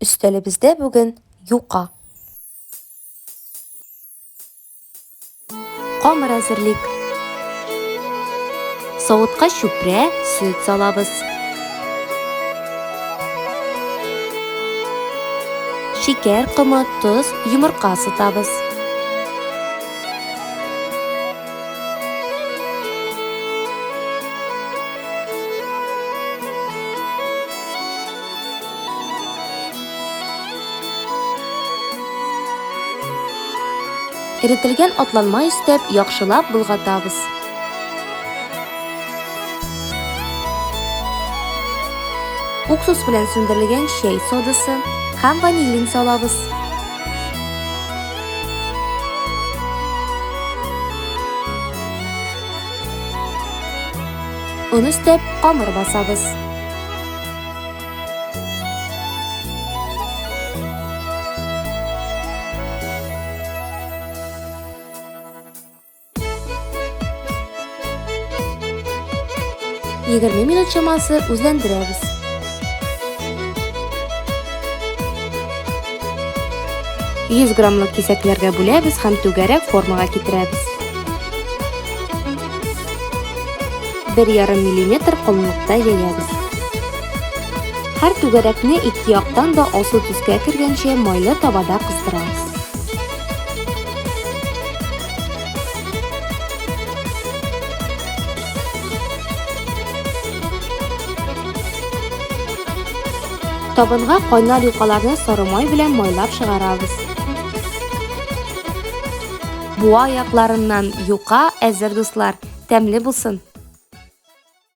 Өстәлебездә бүген юка. Камыр әзерлик. Савытка чүпрә, сөт салабыз. Шикәр комы, тоз, йомырка сытабыз. Эретелгән атланмай өстәп, яхшылап болгатабыз. Уксус белән сүндерелгән чәй содасы һәм ванилин салабыз. Он өстәп, камыр басабыз. 20 минут чамасы үзләндерәбез. 100 граммлык кисәкләргә бүләбез һәм түгәрәк формага китерәбез. 1,5 миллиметр калынлыкта җәябез. Һәр түгәрәкне ике яктан да алсу төскә кергәнче майлы табада кыздырабыз. Табынга кайнар юкаларны сары май белән майлап чыгарабыз. Буа якларыннан юка әзер, дуслар. Тәмле булсын!